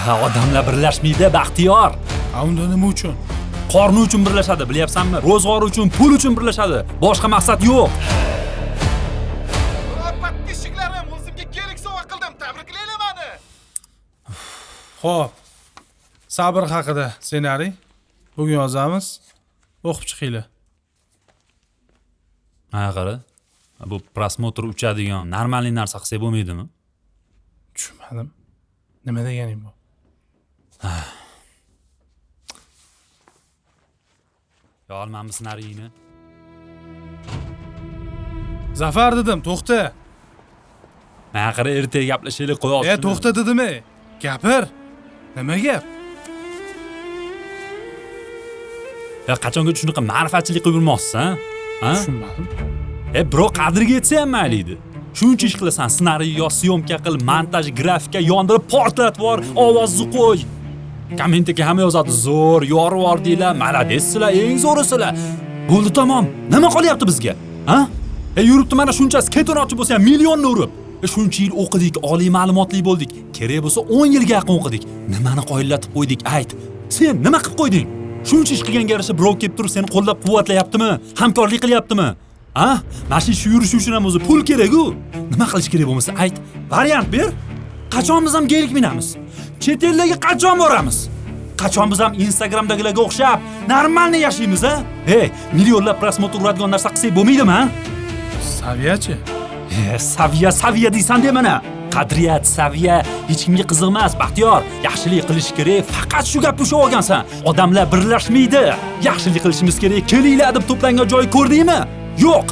Ha, odamlar birlashmaydi, Baxtiyor. A unda nima uchun? Qorni uchun birlashadi, bilyapsanmi? Ro'zg'or uchun, pul uchun birlashadi. Boshqa maqsad yo'q. Подписчиklarim, o'zimga kerak sovg'a qildim. Tabriklanglar meni. Xo'p. Sabr haqida ssenariy bugun yozamiz. O'qib chiqinglar. Ha, qara. Bu prosmotr uchadigan normalniy narsa qilsak bo'lmaydimi? Tushunmadim. Nima deganing bu? Yo, olmamiz ssenariyni. Zafar dedim, to'xta. Mana qara, ertaga gaplashaylik, qo'y E, to'xta dedim, ey. Gapir. Nima gap? Ya qachongacha shunaqa ma'rifatchilik qilib yurmoqsiz, ha? Tushunmadim. E, birov qadriga yetsa ham mayli edi. Shuncha ish qilasan, ssenariy yoz, syomka qil, montaj, grafika, yondirib portlatib yubor, ovozni qo'y. Kommentga hamma yozadi, zo'r, yorib yubordinglar, maladessizlar, eng zo'risizlar. Bo'ldi, tamom. Nima qolyapti bizga? Ha? E, yuribdi mana shunchasi ketavermoqchi bo'lsa ham millionni urib. E, shuncha yil o'qidik, oliy ma'lumotli bo'ldik. Kerak bo'lsa 10 yilga yaqin o'qidik. Nimani qoyillatib qo'ydik, ayt. Sen nima qilib qo'yding? Shuncha ish qilganga yarasha birov kelib turib seni qo'llab-quvvatlayaptimi? Hamkorlik qilyaptimi? Ha? Mana shu ish yurishi uchun ham o'zi pul kerak-ku. Nima qilish kerak bo'lmasa ayt. Variant ber. Qachon biz ham gelik minamiz? Chet ellarga qachon boramiz? Qachon biz ham Instagramdagilarga o'xshab normalni yashaymiz, ha? Ey, millionlab prosmotr uradigan narsa qilsak bo'lmaydimi, ha? Saviyachi? Saviya, saviya deysan de mana. Qadriyat, saviya hech kimga qiziq emas, Baxtiyor. Yaxshilik qilish kerak, faqat shu gapni ushlab olgansan. Odamlar birlashmaydi. Yaxshilik qilishimiz kerak, kelinglar deb to'plangan joy ko'rdingmi? Yo'q.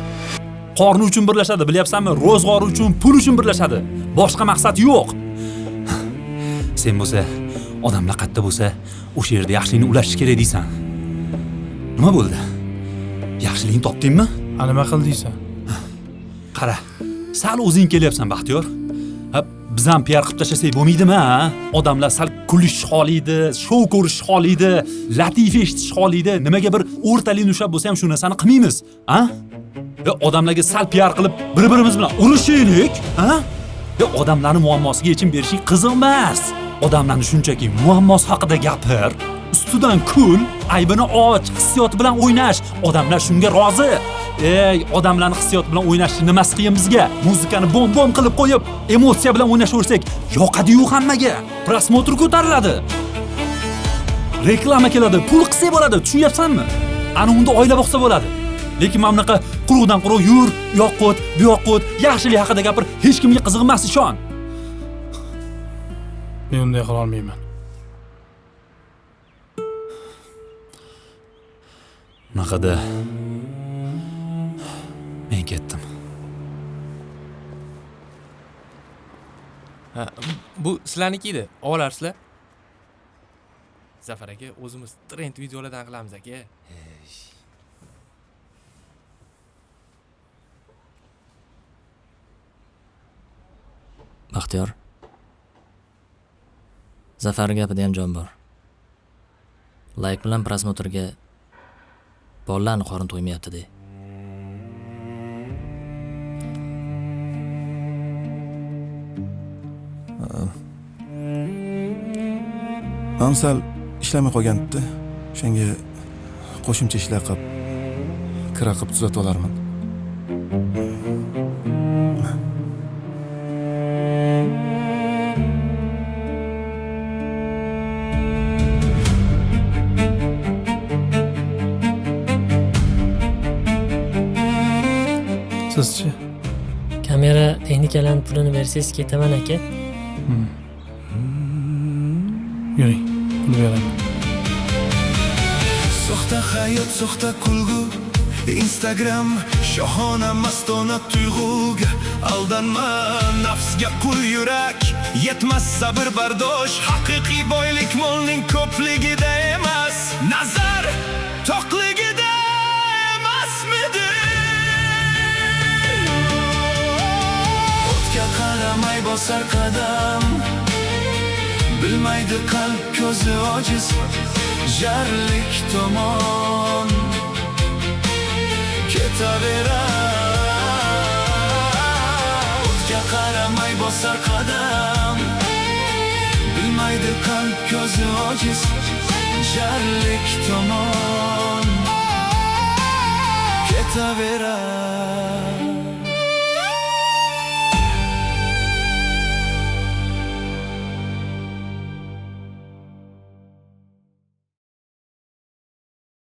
Qorni uchun birlashadi, bilyapsanmi? Ro'zg'or uchun, pul uchun birlashadi. Boshqa maqsad yo'q. Sen bo'lsa, odamlar qayerda bo'lsa, o'sha yerda yaxshilikni ulashish kerak deysan. Nima bo'ldi? Yaxshilikni topdingmi? Ha, nima qil deysan? Qara, sal o'zing kelyapsan, Baxtiyor. Ha, biz ham PR qilib tashlasak bo'lmaydimi, ha? Odamlar sal kulish xohlaydi, shou ko'rish xohlaydi, latifa eshitish xohlaydi. Nimaga bir o'rtalikni ushlab bo'lsa ham shu narsani qilmaymiz, ha? Odamlarga sal PR qilib bir-birimiz bilan urushaylik, ha? Odamlarning muammosiga yechim berishing qiziq emas. Odamlarni shunchaki muammosi haqida gapir, ustidan kul, aybini och, hissiyot bilan o'ynash. Odamlar shunga rozi. Ey, odamlarni hissiyot bilan o'ynashni nimasi qiyin bizga? Muzikani bom-bom qilib qo'yib, emotsiya bilan o'ynashaversak, yoqadi-yu hammaga. Prosmotr ko'tariladi. Reklama keladi, pul qilsak bo'ladi, tushunyapsanmi? Ana unda oila boqsa bo'ladi. Lekin mana bunaqa quruqdan quruq yur, u yoqqa o't, bu yoqqa o't, yaxshilik haqida gapir, hech kimga qiziq emas, ishon. Men unday qila olmayman. Unaqada men ketdim. Ha, bu sizlarniki edi. Olarsizlar. Zafar aka, o'zimiz trend videolardan qilamiz aka. Baxtiyor. Zafar gapida ham jon bor. Like bilan prosmotrga bolalarni qorin to'ymayapti de. Mam sal ishlamay qolgan-da. O'shanga qo'shimcha ishlar qilib, kira qilib tuzatib olarman. Sizchi? Kamera texnikalarning pulini bersangiz ketaman aka. Yuring, pul beraman. Soxta hayot, soxta kulgu, Instagram shohona mastona tuyg'uga aldanma, nafsga qul yurak, yetmas sabr bardosh, haqiqiy boylik molning ko'pligida emas, nazar to'qligida emasmidi? O'tga qaramay bosar qadam, bilmaydi qalb ko'zi ojiz, jarlik tomon ketaverar. O'tga qaramay bosar qadam, bilmaydi Qaramaydi qalb ko'zi ojiz jarlik tomon ketaverar.